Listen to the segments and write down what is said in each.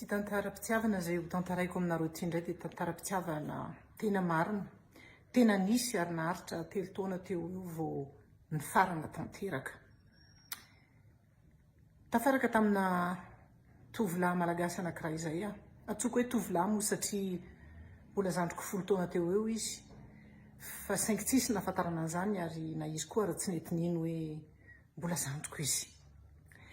Ity tantaram-pitiavana izay ho tantaraiko aminareo ity indray dia tantaram-pitiavana tena marina, tena nisy ary naharitra telo taona teo ho eo vao nifarana tanteraka. Tafaraka tamina tovolahy malagasy anankiray izay aho. Antsoiko hoe tovolahy moa satria mbola zandriko folo taona teo ho eo izy fa saingy tsisy nahafantarana an'izany ary na izy koa ary tsy nety nino hoe mbola zandriko izy.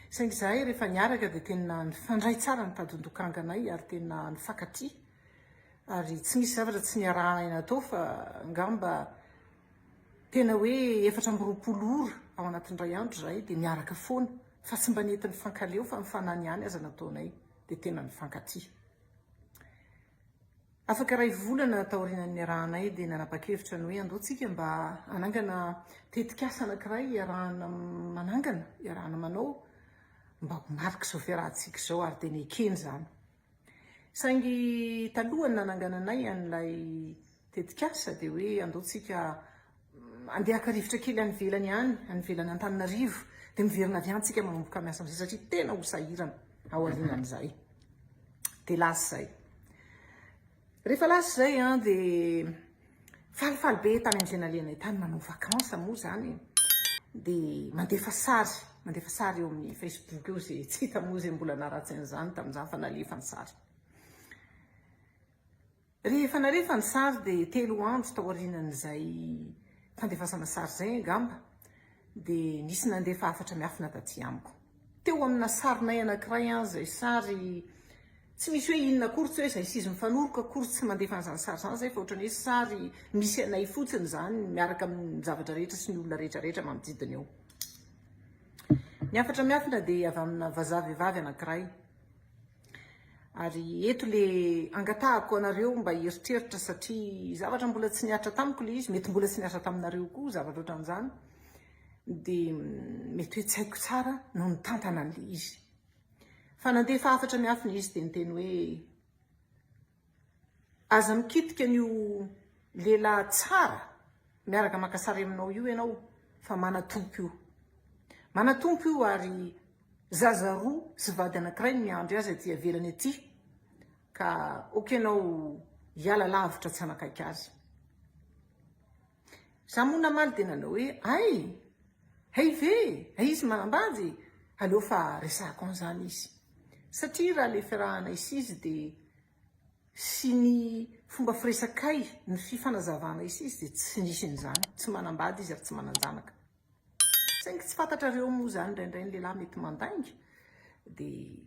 Saingy izahay rehefa niaraka dia tena nifandray tsara ny tadin-dokanganay ary tena nifankatia ary tsy misy zavatra tsy niarahanay natao fa angamba tena hoe 24 ora ao anatin'ny iray andro izahay dia niaraka foana fa tsy mba nety nifankaleo fa nifanany ihany aza nataonay dia tena nifankatia. Afaka iray volana taorian'ny niarahanay dia nanapa-kevitra ny hoe andao tsika mba hanangana tetikasa anankiray iarahana manangana, iarahana manao mba ho marik'izao fiarahantsika izao ary dia nekeny izany. Saingy talohan'ny nanangananay an'ilay tetikasa dia hoe andao tsika andeha haka rivotra kely any ivelany any, any ivelany Antananarivo, dia miverina avy any tsika manomboka miasa amin'izay satria tena ho sahirana aorianan'izay. Dia lasa izay. Rehefa lasa izay an, dia falifaly be tany amin'izay nalehanay tany manao vacances moa izany e. Dia mandefa sary, mandefa sary eo amin'ny Facebook eo izay tsy hita moa izay mbola naharatsy an'izany tamin'izany fa nalefa ny sary. Rehefa nalefa ny sary dia telo andro taorianan'izay fandefasana sary izay angamba dia nisy nandefa hafatra miafina taty amiko. Teo amina sarinay anankiray an, izay sary tsy misy hoe inona akory, tsy hoe izay sy izy mifanoroka akory, tsy mandefa an'izany sary izany izay fa ohatran'ny hoe sary misy anay fotsiny izany miaraka amin'ny zavatra rehetra sy ny olona rehetra rehetra manodidina eo. Ny hafatra miafina dia avy amina vazaha vehivavy anankiray. Ary eto le angatahako anareo mba hieritreritra satria zavatra mbola tsy nihatra tamiko le izy, mety mbola tsy nihatra taminareo koa zavatra ohatran'izany, dia mety hoe tsy haiko tsara no nitantana an'le izy. Fa nandefa hafatra miafina izy dia niteny hoe aza mikitika an'io lehilahy tsara miaraka maka sary aminao io ianao fa manatompo io. Manatompo io ary Zaza roa sy vady anankiray no miandry azy aty ivelany aty ka ok ianao hiala lavitra tsy hanakaiky azy. Za moa namaly dia nanao hoe hay! Hay ve? Hay izy manambady? Aleo fa resahako an'izany izy. Satria raha le fiarahanay sy izy dia sy ny fomba firesakay, ny fifanazavanay sy izy dia tsy nisy an'izany. Tsy manambady izy ary tsy manan-janaka. Saingy tsy fantatrareo moa izany indraindray ny lehilahy mety mandainga dia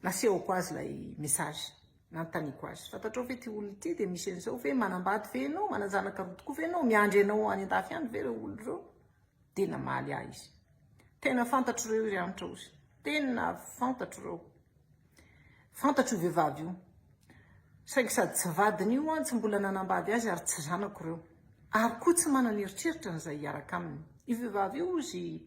nasehoko azy ilay message nanontaniako azy fantatrao ve ity olona ity dia misy an'izao ve manambady ve ianao manan-janaka roa tokoa ve ianao miandry anao any an-dafy any ve ireo olona ireo dia namaly ahy izy tena fantatro ireo ry anitra ozy tena fantatro ireo Fantatro io vehivavy io. Saingy sady tsy vadiny io an, tsy mbola nanambady azy ary tsy zanako ireo. Ary koa tsy manana eritreritra an'izay hiaraka aminy. Io vehivavy io ozy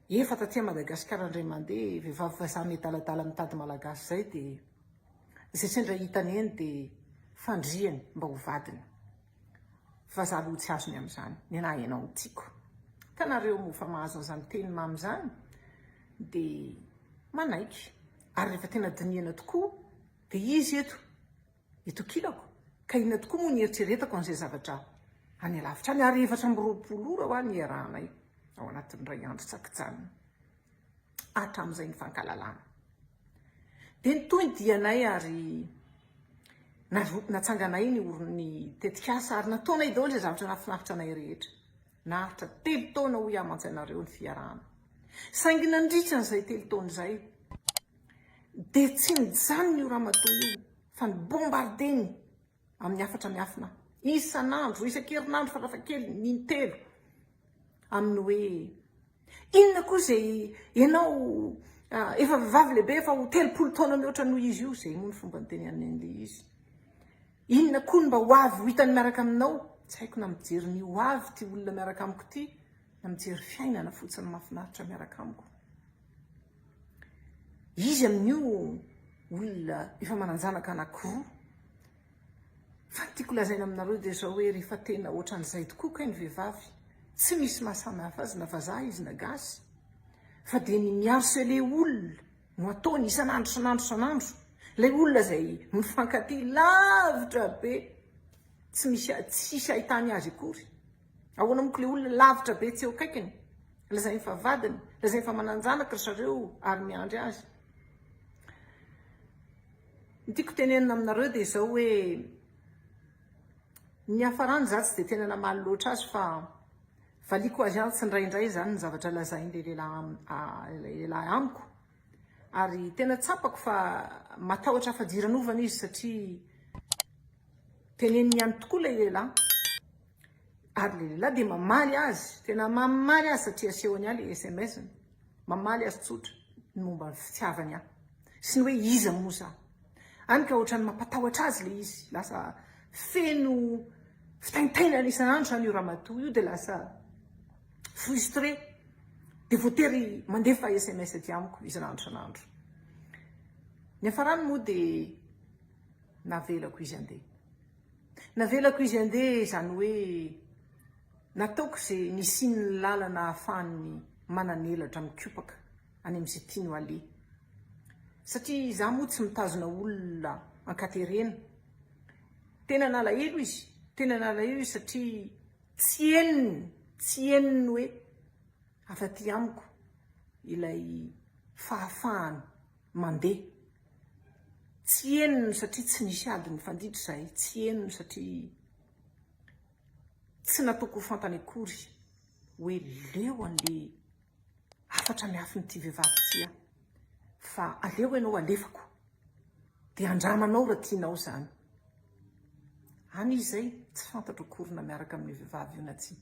efa taty Madagasikara indray mandeha, vehivavy vazaha miadaladala mitady malagasy izay dia izay sendra hitany eny dia fandrihany mba ho vadiny. Vazaha aloha tsy azony amin'izany. Ny anah ianao no tiako. Hitanareo moa fa mahazo an'izany teny mamy izany dia Manaiky. Ary rehefa tena dinihana tokoa dia izy eto, eto ankilako. Ka inona tokoa moa ny hieritreretako an'izay zavatra any alavitra any? Ary 24 ora hoa ny iarahanay ao anatin'ny iray andro tsy ankijanona. Hatramin'izay nifankalalana. Dia nitohy ny dianay ary natsanganay ny ny tetikasa ary nataonay daholo izay zavatra nahafinaritra anay rehetra. Naharitra telo taona hoy aho mantsy anareo ny fiarahana. Saingy nandritra an'izay telo taona izay dia tsy nijanona io ramatoa io fa ni-bombarder-ny amin'ny hafatra miafina isan'andro, isan-kerinandro farafahakeliny intelo amin'ny hoe inona koa izay ianao efa vehivavy lehibe efa ho 30 taona mihoatra noho izy io, izay moa ny fomba nitenenany an'ilay izy. Inona koa no mba ho avy ho hitany miaraka aminao? Tsy haiko na mijery ny ho avy ity olona miaraka amiko ity na mijery fiainana fotsiny mahafinaritra miaraka amiko. Izy amin'io olona efa manan-janaka anankiroa. Fa ny tiako lazaina aminareo dia izao hoe rehefa tena ohatran'izay tokoa kay ny vehivavy, tsy misy maha samy hafa azy na vazaha izy na gasy, fa dia ny mi-harceler olona. no ataony isan'andro isan'andro isan'andro. Ilay olona izay mifankatia lavitra be tsy misy tsisy ahitany azy akory. Ahoana moa ko ilay olona lavitra be tsy eo akaikiny? Lazainy fa vadiny, lazainy fa manan-janaka ry zareo ary miandry azy. Ny tiako tenenina aminareo dia izao hoe ny niafarany za tsy dia tena namaly loatra azy fa valiako azy ihany tsindraindray izany ny zavatra lazain'ilay lehilahy ilay lehilahy amiko ary tena tsapako fa matahotra fadiranovana izy satria teneniny ihany tokoa ilay lehilahy ary ilay lehilahy dia mamaly azy tena mamaly azy satria asehony ahy ilay sms-ny mamaly azy tsotra ny momba ny fitiavany ahy sy ny hoe iza moa za any ka ohatran'ny mampatahotra azy ilay izy lasa feno fitaintainana isan'andro izany io ramatoa io dia lasa frustré dia voatery mandefa sms aty amiko isan'andro isan'andro. Niafarany moa dia navelako izy handeha. Navelako izy handeha izany hoe nataoko izay nisian'ny lalana ahafahany manan'elatra mikopaka any amin'izay tiany ho aleha. Satria izaho moa tsy mitazona olona ankaterena. Tena nalahelo izy, tena nalahelo izy satria Tsy henony, tsy henony hoe avy aty amiko ilay fahafahany mandeha. Tsy henony satria tsy nisy ady nifanditra izahay, tsy henony satria tsy nataoko ho fantany akory hoe leo an'le hafatra miafin'ity vehivavy ity aho fa aleo ianao alefako dia andramanao raha tianao izany. Any izy izay, tsy fantatro akory na miaraka amin'io vehivavy io na tsia.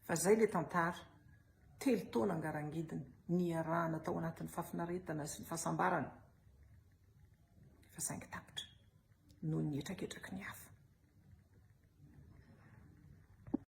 Fa izay ilay tantara, telo taona ngarangidina, niarahana tao anatin'ny fahafinaretana sy ny fahasambarana, fa saingy tapitra noho ny hetraketraky ny hafa.